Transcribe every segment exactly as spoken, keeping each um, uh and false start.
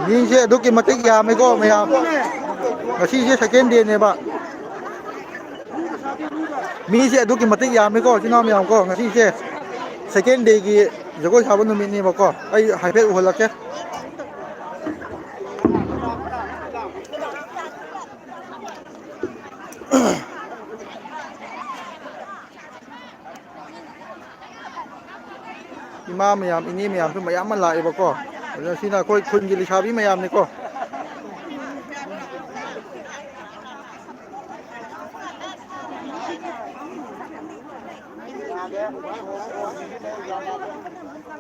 ꯃꯤꯁꯦ ꯑꯗꯨꯛꯀꯤ ꯃꯇꯤꯛ ꯌꯥꯝꯃꯦꯀꯣ ꯃꯌꯥꯝ꯫ ꯉꯁꯤꯁꯦ second dayꯅꯦꯕ꯫ ꯃꯤꯁꯦ ꯑꯗꯨꯛꯀꯤ ꯃꯇꯤꯛ ꯌꯥꯝꯃꯦꯀꯣ ꯏꯆꯤꯟ ꯏꯅꯥꯎ ꯃꯌꯥꯝ ꯀꯣ꯫ ꯉꯁꯤꯁꯦ second dayꯒꯤ ꯖꯒꯣꯏ ꯁꯥꯕ ꯅꯨꯃꯤꯠꯅꯦꯕꯀꯣ꯫ ꯑꯩ ꯍꯥꯏꯐꯦꯠ ꯎꯍꯜꯂꯛꯀꯦ꯫ ꯏꯃꯥ ꯃꯌꯥꯝ, ꯏꯅꯦ ꯃꯌꯥꯝꯁꯨ ꯃꯌꯥꯝ ꯑꯃ ꯂꯥꯛꯑꯦꯕꯀꯣ꯫ ꯑꯗꯨꯅ ꯁꯤꯅ ꯑꯩꯈꯣꯏ ꯈꯨꯟꯒꯤ ꯂꯩꯁꯥꯕꯤ ꯃꯌꯥꯝꯅꯤꯀꯣ꯫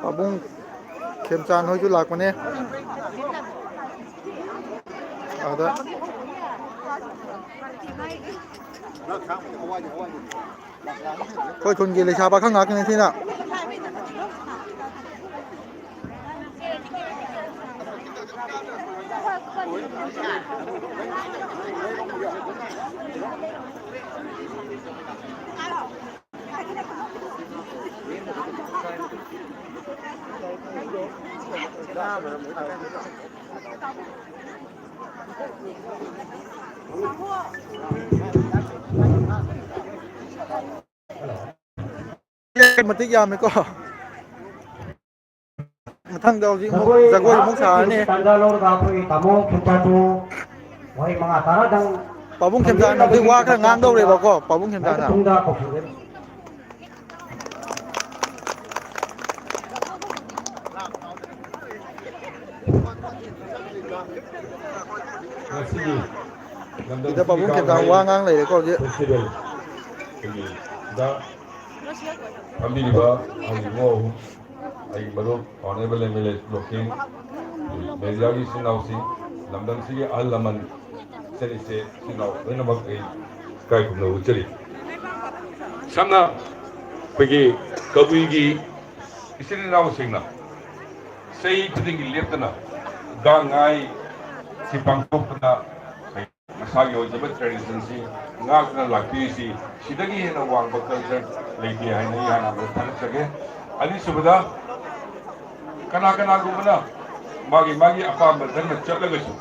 ꯄꯥꯕꯨꯡ ꯈꯦꯝꯆꯥꯟ ꯍꯣꯏꯁꯨ ꯂꯥꯛꯄꯅꯦ꯫ ꯑꯗ ꯑꯩꯈꯣꯏ ꯈꯨꯟꯒꯤ ꯂꯩꯁꯥ ꯄꯥꯈꯪ ꯉꯥꯛꯇꯅꯤ ꯁꯤꯅ꯫ ꯃꯇꯤꯛ ꯌꯥꯝꯃꯦꯀꯣ꯫ ꯃꯊꯪꯗ ꯍꯧꯖꯤꯛ ꯑꯃꯨꯛ ꯖꯒꯣꯏ ꯖꯒꯣꯏ ꯑꯃꯨꯛ ꯁꯥꯔꯅꯤ꯫ ꯇꯥꯟꯖꯥ ꯂꯧꯔꯒ ꯑꯩꯈꯣꯏꯒꯤ ꯇꯥꯃꯣ ꯈꯦꯝꯆꯥꯟꯗꯨ ꯋꯥꯍꯩ ꯃꯉꯥ ꯇꯔꯥꯗꯪ ꯄꯥꯕꯨꯡ ꯈꯦꯝꯆꯥꯟꯅ ꯍꯧꯖꯤꯛ ꯋꯥ ꯈꯔ ꯉꯥꯡꯗꯧꯔꯦꯕꯀꯣ, ꯄꯥꯕꯨꯡ ꯈꯦꯝꯆꯥꯟꯅ꯫ ꯃꯇꯨꯡꯗ ꯀꯧꯁꯤꯟꯖꯔꯤ꯫ ꯉꯁꯤꯒꯤ ꯁꯤꯗ ꯂꯝꯗꯝꯁꯤꯒꯤ ꯄꯥꯕꯨꯡ ꯈꯦꯝꯆꯥꯟ ꯀꯥꯡꯖꯩ ꯋꯥ ꯉꯥꯡ ꯂꯩꯔꯦꯀꯣ ꯍꯧꯖꯤꯛ꯫ ꯐꯦꯁꯇꯤꯚꯦꯜ ꯑꯩꯈꯣꯏꯒꯤ ꯁꯤꯗ ꯐꯝꯕꯤꯔꯤꯕ ꯍꯧꯖꯤꯛ ꯃꯧ ꯑꯍꯨꯝ, ꯑꯩꯒꯤ ꯃꯔꯨꯞ Honourable M L A local, ꯃꯦꯗꯤꯌꯥꯒꯤ ꯏꯆꯤꯟ ꯏꯅꯥꯎꯁꯤꯡ, ꯂꯝꯗꯝꯁꯤꯒꯤ ꯑꯍꯜ ꯂꯃꯟ, ꯏꯆꯟ ꯏꯆꯦ ꯏꯆꯤꯟ ꯏꯅꯥꯎ ꯂꯣꯏꯅꯃꯛ ꯑꯩ ꯏꯀꯥꯏ ꯈꯨꯝꯅꯕ ꯎꯠꯆꯔꯤ꯫ ꯁꯝꯅ ꯑꯩꯈꯣꯏꯒꯤ ꯀꯕꯨꯏꯒꯤ ꯏꯆꯤꯟ ꯏꯅꯥꯎꯁꯤꯡꯅ ꯆꯍꯤ ꯈꯨꯗꯤꯡꯒꯤ ꯂꯦꯞꯇꯅ ꯒꯥꯡ ꯉꯥꯏ ꯁꯤ ꯄꯥꯡꯊꯣꯛꯇꯅ ꯃꯁꯥꯒꯤ ꯑꯣꯏꯖꯕ ꯇ꯭ꯔꯦꯗꯤꯁꯟꯁꯤ ꯉꯥꯛꯇꯨꯅ ꯂꯥꯛꯄꯤꯔꯤꯁꯤ ꯁꯤꯗꯒꯤ ꯍꯦꯟꯅ ꯋꯥꯡꯕ ꯀꯜꯆꯔ ꯂꯩꯇꯦ ꯍꯥꯏꯅ ꯑꯩ ꯍꯥꯟꯅ ꯊꯥꯒꯠꯆꯒꯦ꯫ ꯑꯅꯤꯁꯨꯕꯗ, ꯀꯅꯥ ꯀꯅꯥꯒꯨꯝꯕꯅ ꯃꯥꯒꯤ ꯃꯥꯒꯤ ꯑꯄꯥꯝꯕ ꯙꯔꯃ ꯆꯠꯂꯒꯁꯨ,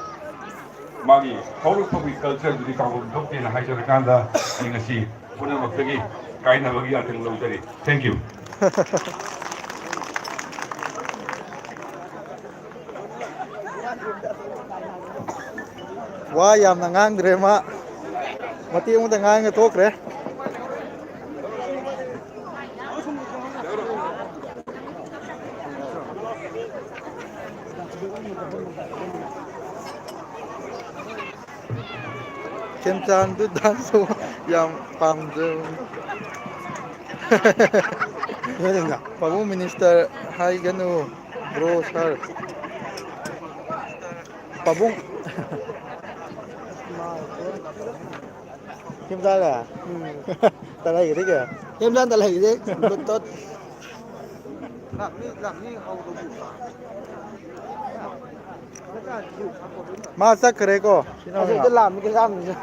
ꯃꯥꯒꯤ ꯍꯧꯔꯛꯐꯝꯒꯤ ꯀꯜꯆꯔꯗꯨꯗꯤ ꯀꯥꯎꯐꯝ ꯊꯣꯛꯇꯦꯅ ꯍꯥꯏꯖꯔꯀꯥꯟꯗ, ꯑꯩ ꯉꯁꯤ ꯄꯨꯝꯅꯃꯛꯇꯒꯤ ꯀꯥꯏꯅꯕꯒꯤ ꯌꯥꯊꯪ ꯂꯧꯖꯔꯤ꯫ Thank you꯫ ꯋꯥ ꯌꯥꯝꯅ ꯉꯥꯡꯗ꯭ꯔꯦ ꯃꯥ, ꯃꯇꯦꯛ ꯑꯃꯇ ꯉꯥꯡꯉ ꯊꯣꯛꯈ꯭ꯔꯦ꯫ ꯈꯦꯝꯆꯥꯟꯗꯨ dance ꯌꯥꯝ ꯄꯥꯝꯖꯕꯅꯤ꯫ ꯄꯥꯕꯨꯡ minister ꯍꯥꯏꯒꯅꯨ, bro sir꯫ ꯄꯥꯕꯨꯡ꯫ ꯈꯦꯝꯆꯥꯟꯂ? ꯎꯝ꯫ ꯇꯜꯍꯩꯒꯗꯤ ꯀꯌꯥ? ꯈꯦꯝꯆꯥꯟ ꯇꯜꯍꯩꯒꯗꯤ ꯕ꯭ꯂꯨꯇꯨꯠ꯫ ꯃꯥ ꯆꯠꯈ꯭ꯔꯦꯀꯣ꯫ ꯑꯁꯤꯗ ꯂꯥꯝꯃꯤ ꯀꯩ ꯂꯥꯝꯃꯤꯅꯣ?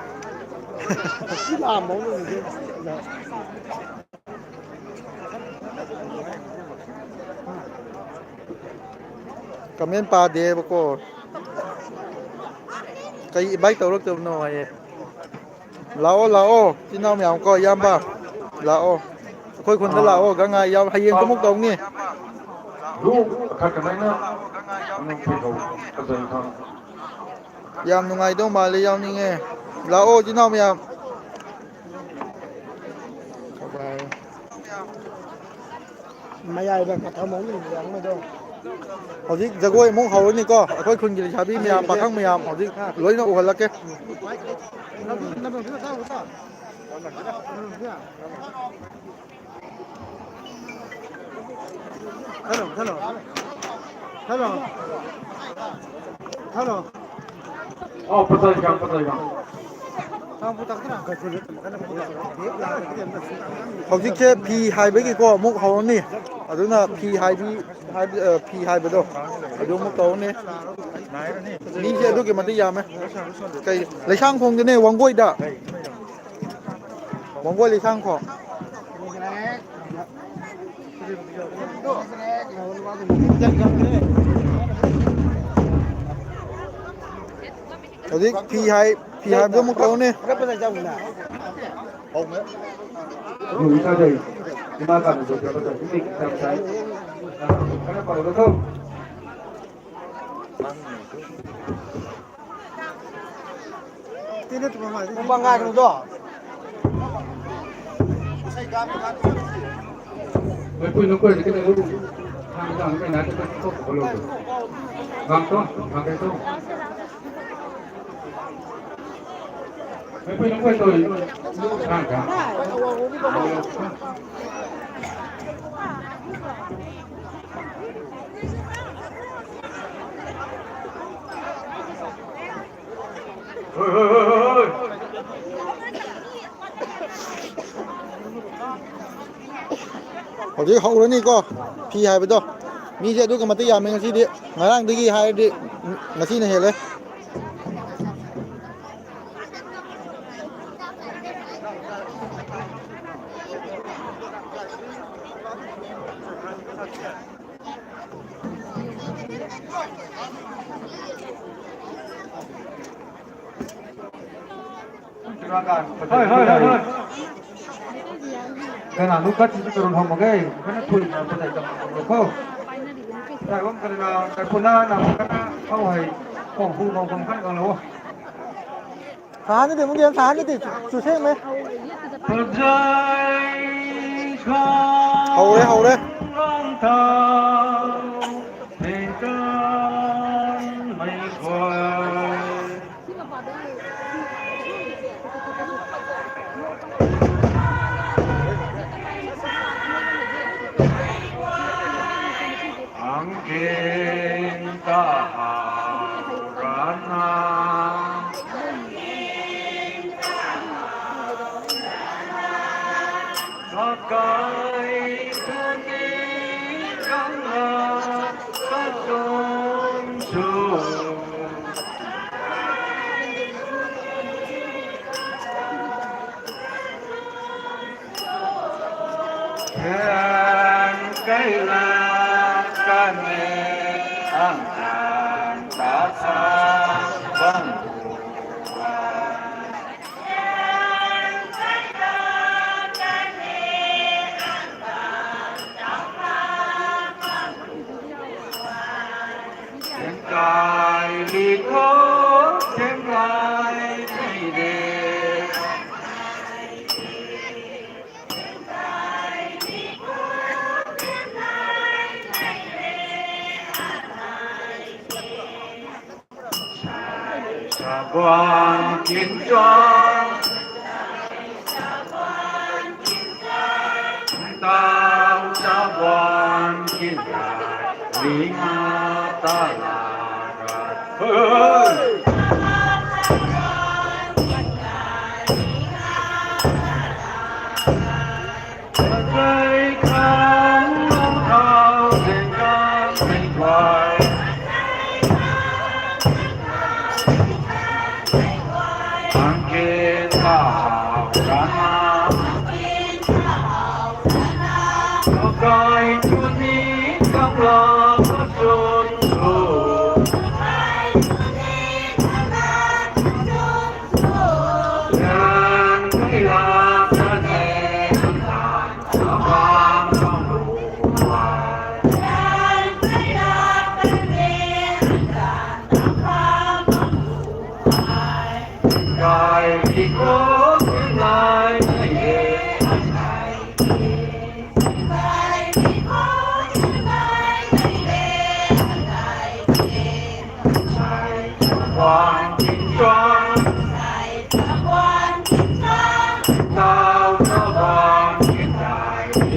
ꯁꯤ ꯂꯥꯝꯕ ꯑꯃ ꯂꯩꯔꯤꯁꯦ꯫ Comment ꯄꯥꯗꯦꯕꯀꯣ꯫ ꯀꯩ invite ꯇꯧꯔꯛꯇꯕꯅꯣ ꯍꯥꯏꯌꯦ꯫ ꯂꯥꯛꯑꯣ, ꯂꯥꯛꯑꯣ, ꯏꯆꯤꯟ ꯏꯅꯥꯎ ꯃꯌꯥꯝ ꯀꯣ, ꯏꯌꯥꯝꯕ, ꯂꯥꯛꯑꯣ꯫ ꯑꯩꯈꯣꯏ ꯈꯨꯟꯗ ꯑꯥ꯫ ꯂꯥꯛꯑꯣ, ꯒꯪꯉꯥꯏ ꯌꯥꯎ-, ꯍꯌꯦꯡꯁꯨ ꯑꯃꯨꯛ ꯇꯧꯅꯤ꯫ ꯂꯨ-, ꯈꯔ ꯀꯃꯥꯏꯅ ꯅꯪ ꯐꯤꯗꯧ ꯐꯖꯅ ꯊꯥꯡ-, ꯌꯥꯝ ꯅꯨꯡꯉꯥꯏꯗꯧ ꯃꯥꯜꯂꯦ, ꯌꯥꯎꯅꯤꯡꯉꯦ꯫ ꯂꯥꯛꯑꯣ, ꯏꯆꯤꯟ ꯏꯅꯥꯎ ꯃꯌꯥꯝ꯫ ꯃꯌꯥꯏꯗ ꯀꯊꯥ ꯃꯑꯣꯡ ꯌꯦꯡꯕꯗꯣ꯫ ꯍꯧꯖꯤꯛ ꯖꯒꯣꯏ ꯑꯃꯨꯛ ꯍꯧꯔꯅꯤꯀꯣ꯫ ꯑꯩꯈꯣꯏ ꯈꯨꯟꯒꯤ ꯂꯩꯁꯥꯕꯤ ꯃꯌꯥꯝ, ꯄꯥꯈꯪ ꯃꯌꯥꯝ ꯍꯧꯖꯤꯛ ꯂꯣꯏꯅ ꯎꯍꯜꯂꯛꯀꯦ꯫ Hello, hello. ꯍꯜꯂꯣ꯫ ꯍꯜꯂꯣ꯫ ꯑꯣ, ꯄꯠꯆꯥꯏ ꯀꯥꯡ, ꯄꯠꯆꯥꯏ ꯀꯥꯡ꯫ ꯍꯧꯖꯤꯛꯁꯦ ꯐꯤ ꯍꯥꯏꯕꯒꯤꯀꯣ ꯑꯃꯨꯛ ꯍꯧꯔꯅꯤ꯫ ꯑꯗꯨꯅ ꯐꯤ ꯍꯥꯏꯕꯤ-, ꯍꯥꯏꯕꯤ-, ꯑ, ꯐꯤ ꯍꯥꯏꯕꯗꯣ ꯑꯗꯨ ꯑꯃꯨꯛ ꯇꯧꯔꯅꯤ꯫ ꯃꯤꯁꯦ ꯑꯗꯨꯛꯀꯤ ꯃꯇꯤꯛ ꯌꯥꯝꯃꯦ꯫ ꯀꯩ, ꯂꯩꯁꯥꯡꯈꯣꯡꯗꯅꯦ, ꯋꯥꯡꯒꯣꯏꯗ꯫ ꯋꯥꯡꯒꯣꯏ ꯂꯩꯁꯥꯡꯈꯣꯡ꯫ ꯍꯧꯖꯤꯛ ꯐꯤ ꯍꯥꯏ, ꯐꯤ ꯍꯥꯏꯕꯗꯣ ꯑꯃꯨꯛ ꯇꯧꯅꯤ꯫ ꯌꯨꯝ ꯁꯥꯖꯩ꯫ ꯏꯃꯥ ꯀꯥꯟꯗꯁꯨ ꯆꯠꯄꯗ ꯏꯃꯩ ꯈꯤꯇꯪ ꯁꯥꯏ꯫ ꯈꯔ ꯄꯥꯎꯗ ꯊꯧ꯫ ꯄꯨꯡ ꯃꯉꯥꯒꯤꯗꯣ꯫ ꯃꯩꯈꯨ ꯅꯈꯣꯏꯗ ꯀꯩꯅꯣ ꯂꯧꯔꯨ꯫ ꯊꯥꯡ ꯊꯥꯡ ꯀꯩꯅꯣ ꯇꯧꯊꯣꯛꯄ ꯂꯧꯔꯨ꯫ ꯉꯥꯡꯊꯣꯛ, ꯉꯥꯡꯊꯣꯛ꯫ ꯃꯩꯈꯨ ꯅꯈꯣꯏ ꯇꯧꯔꯤ꯫ ꯊꯥꯡ ꯊꯥꯡ꯫ ꯍꯣꯏ, ꯍꯣꯏ, ꯍꯣꯏ, ꯍꯣꯏ, ꯍꯣꯏ꯫ ꯍꯧꯖꯤꯛ ꯍꯧꯔꯅꯤꯀꯣ ꯐꯤ ꯍꯥꯏꯕꯗꯣ꯫ ꯃꯤꯁꯦ ꯑꯗꯨꯛꯀꯤ ꯃꯇꯤꯛ ꯌꯥꯝꯃꯦ ꯉꯁꯤꯗꯤ꯫ ꯉꯔꯥꯡꯗꯒꯤ ꯍꯥꯏꯔꯗꯤ ꯉꯁꯤꯅ ꯍꯦꯜꯂꯦ꯫ ꯍꯣꯏ, ꯍꯣꯏ, ꯍꯣꯏ, ꯍꯣꯏ꯫ ꯀꯅꯥꯅꯣ ꯀꯠꯁꯤꯁꯨ ꯇꯧꯔꯝ ꯍꯧꯃꯒꯩ ꯀꯟꯅ ꯊꯣꯏꯅ ꯄꯣꯠꯆꯥꯏ ꯇꯝꯃꯛꯄ꯭ꯔꯣꯀꯣ? ꯇꯥꯏꯕꯝ ꯀꯔꯤꯅ ꯀꯔꯄꯨꯅ ꯅꯥꯃꯀꯅ ꯍꯧ ꯍꯩ ꯍꯧ ꯍꯨ ꯍꯧ ꯍꯧ ꯀꯟꯅ ꯀꯪꯂꯛꯑꯣ꯫ ꯁꯥꯍꯟꯅꯗꯦ, ꯃꯨꯟꯗꯦ, ꯁꯥꯍꯟꯅꯗꯦ, ꯆꯨꯁꯦꯝꯃꯦ꯫ ꯍꯧꯔꯦ, ꯍꯧꯔꯦ꯫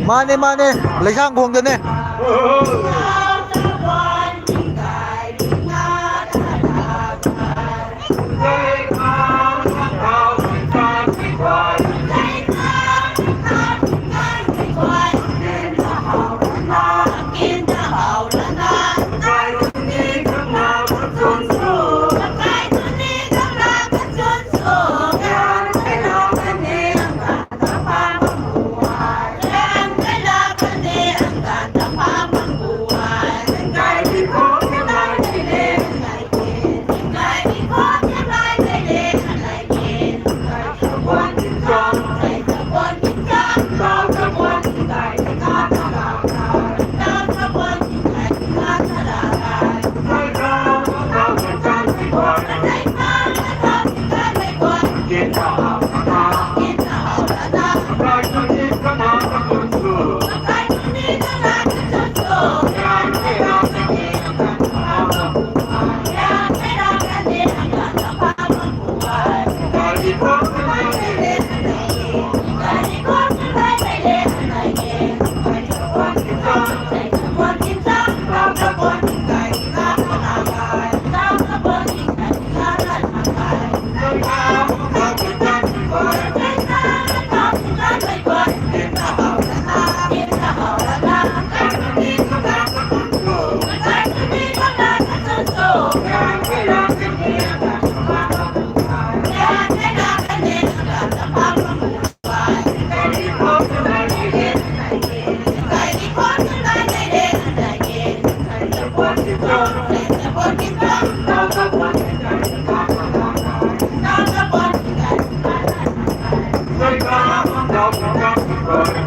ꯃꯥꯅꯦ, ꯃꯥꯅꯦ, ꯂꯩꯁꯥꯡꯈꯣꯡꯗꯅꯦ꯫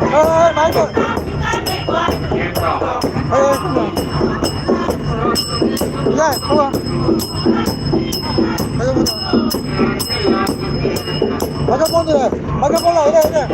Hey, Michael. Hey, come on. Yeah, come on. Hey, come on. Microphone there. Microphone there, there, there.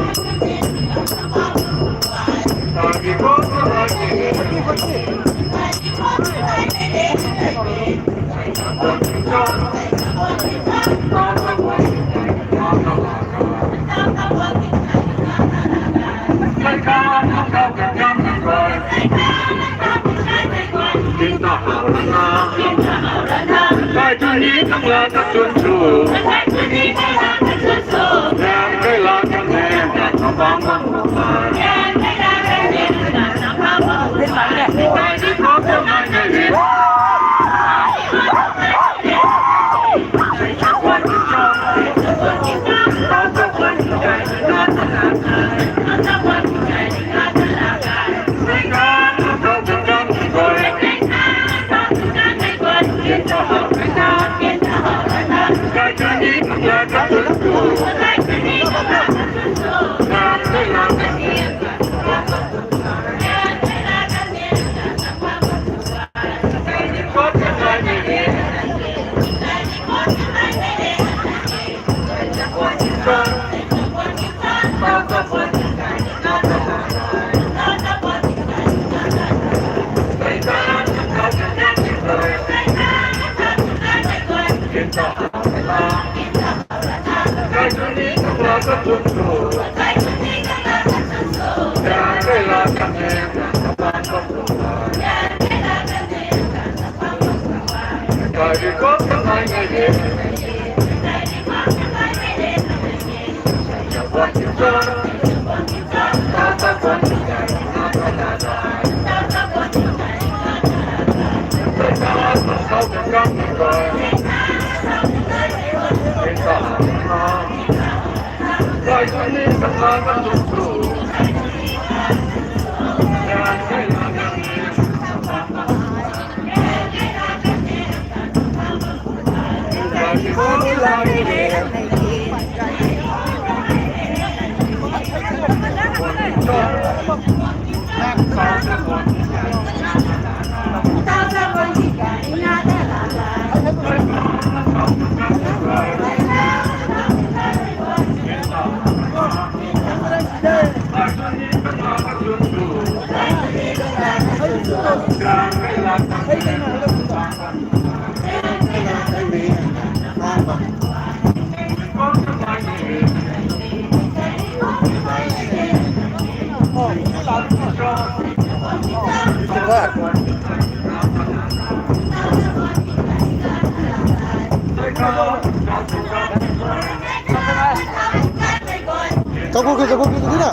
ꯆꯠꯈꯣꯛꯀꯦ, ꯆꯠꯈꯣꯛꯀꯦ, ꯑꯗꯨꯗꯤꯅ꯫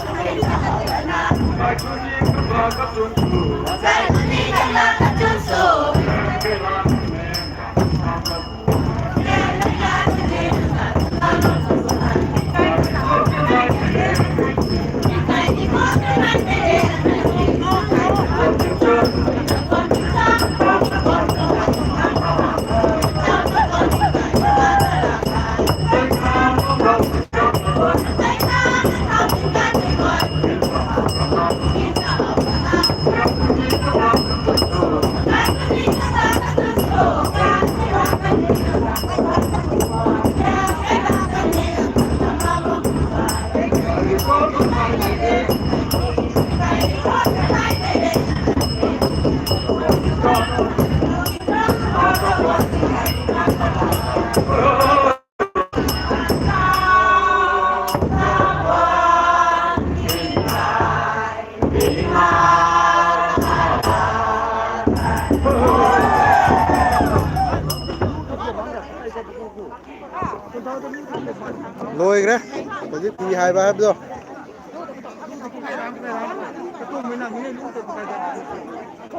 ꯂꯣꯏꯈ꯭ꯔꯦ꯫ ꯍꯧꯖꯤꯛ ꯐꯤ ꯍꯥꯏꯕ ꯍꯥꯏꯕꯗꯣ꯫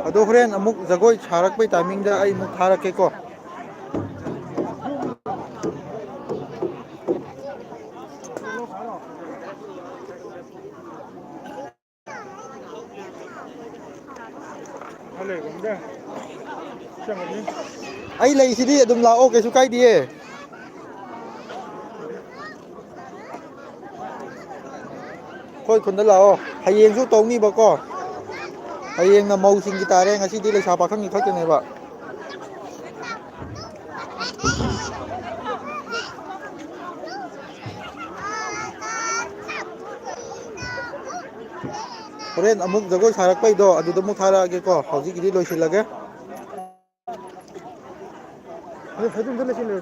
ꯑꯗꯣ ꯍꯣꯔꯦꯟ ꯑꯃꯨꯛ ꯖꯒꯣꯏ ꯁꯥꯔꯛꯄꯩ ꯇꯥꯏꯃꯤꯡꯗ ꯑꯩ ꯑꯃꯨꯛ ꯊꯥꯔꯛꯀꯦꯀꯣ꯫ ꯑꯩ ꯂꯩꯁꯤꯗꯤ, ꯑꯗꯨꯝ ꯂꯥꯛꯑꯣ, ꯀꯩꯁꯨ ꯀꯥꯏꯗꯤꯌꯦ꯫ ꯑꯩꯈꯣꯏ ꯈꯨꯟꯗ ꯂꯥꯛꯑꯣ꯫ ꯍꯌꯦꯡꯁꯨ ꯇꯧꯅꯤꯕꯀꯣ꯫ ꯍꯌꯦꯡꯅ ꯃꯧꯁꯤꯡꯒꯤ ꯇꯥꯔꯦ, ꯉꯁꯤꯗꯤ ꯂꯩꯁꯥ ꯄꯥꯈꯪꯒꯤ ꯈꯛꯇꯅꯦꯕ꯫ ꯍꯣꯔꯦꯟ ꯑꯃꯨꯛ ꯖꯒꯣꯏ ꯁꯥꯔꯛꯄꯩꯗꯣ ꯑꯗꯨꯗ ꯑꯃꯨꯛ ꯊꯥꯔꯛꯑꯒꯦꯀꯣ꯫ ꯍꯧꯖꯤꯛꯀꯤꯗꯤ ꯂꯣꯏꯁꯤꯜꯂꯒꯦ꯫ ꯑꯗꯨ ꯐꯩꯖꯨꯞꯗꯨ ꯂꯩꯁꯤꯜꯂꯨ꯫